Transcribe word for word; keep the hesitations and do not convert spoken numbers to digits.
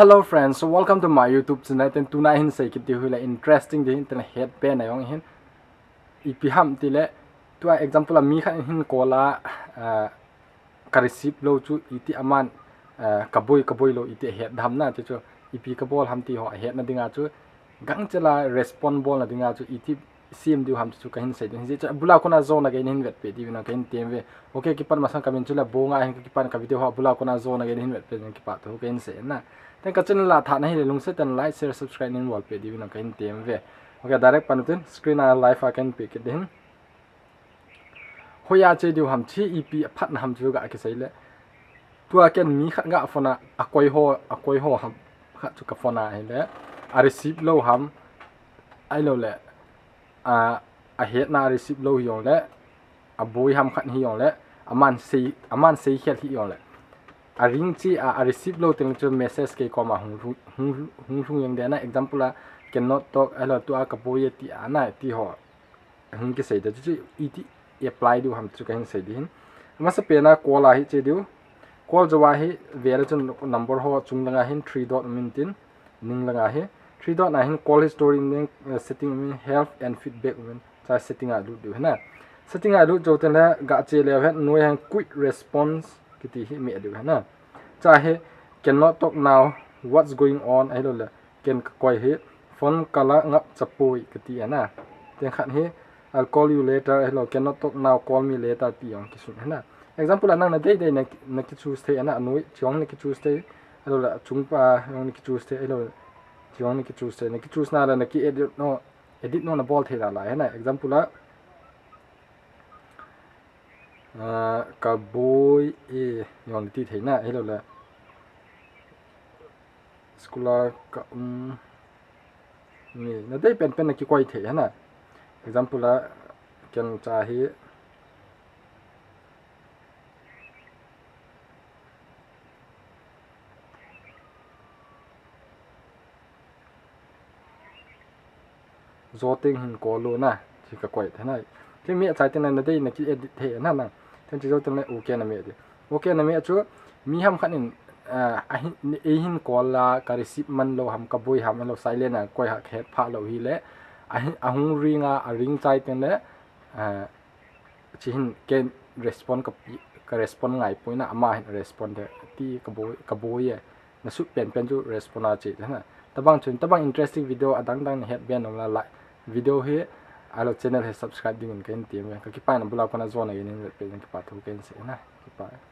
Hello friends, so welcome to my YouTube channel. Ten tuna hin sei kit diu hi le interesting ding hin, ten het pen a jong hin. Ipi ham ti le, tua example a mi khat hin call a, ah, ka receive lou chu iti aman, ah, ka boi, ka boi lou iti het dam na, chu chu ipi ka bol ham ti ho het na dinga chu, gangchela respond bol na dinga chu iti sem diu ham chu ka hin sei ding. Hijeh chun abula kona jona gei na hin vetpeh diu na ka hin tem ve. Ok, kipat masang ka min chu le Bonga hin ka kipat ka video ho abula kona jona gei na hin vetpeh ding kipah thu ka hin sei na. Ten ka channel la tha na hi le lungset ten like, share, subscribe na hin bolpeh diu na ka hin tem ve. Ok, direct pan utin screen a live a ka hin pe kit ding. Hoiya che diu ham chi ipi aphat na ham chu ga kisei le. Tua ken mi khat ga phone a, akoi ho, akoi ho ham khat chu ka phone a hi le. A receive lou ham. Ahilou le. A, a het na a receive lou hi jong le. A boi ham khat hi jong le. Aman sei, aman sei khel hi jong le. A ring chi a, a receive lou teng chu message kei koma hung, hung, hung, hung jeng de na. Example a, cannot talk, ahilou tua ka boi e ti a na, ti ho. Hung kisei de chu, chu iti apply diu ham chu ka hin sei ding hin. Masa pen a call a hi che diu. Call jou a hi, ve le chun number ho chung langa hin three dot um in tin, ning langa hi. Three dot na hin call history ning, eh, setting um in, health and feedback um in, cha setting a lut diu hi na. Setting a lut jou ten le ga che le hin, noi hin quick response kiti hi me diu hi na. Cha hi cannot talk now, what's going on, ahilou le. Ken ka koi hi, phone ka la ngap chapoi ka ti a na. Ten khat hi, I'll call you later, ahilou, cannot talk now, call me later, ti jong kisun a na. Example a nang na dei dei na, na ki choose thei a na, anoi, chi jong na ki choose thei, ahilou le, achung pa, jong na ki choose thei, ahilou, chi jong na ki choose thei, na ki choose na le, na ki edit no, edit no na bol thei la la, hi na. Example a, ah, ka boi e, jong na ti thei na, ahilou le. School a ka um ni, na dei pen pen na kikoi thei hi na. Example a, ken cha hi. Jo teng hin call lou na, chi ka koi thei na. Chi mi achai teng na dei na ki edit thei na na. Ten chi jou teng le ok na me di. Ok na me chu mi ham khat in, ah, a hin, ei hin call la ka receive man lou ham ka boi ham lou silent a koi ha khet pha lou hi le. A hin, a hung ring a, a ring chai teng le, ah, chi hin ken respond ka pi, ka respond ngai poi na ama hin respond de ti ka boi, ka boi e. Na sut pen pen chu respond a che, hi na. Tabang chun, tabang interesting video adang dang na het ben nom la, like video hi, ahilou channel hi subscribe ding in ka hin tem ve. Ka kipah na bula kona jona gei na hin vetpeh ding kipah thu ka hin sei na. Kipah.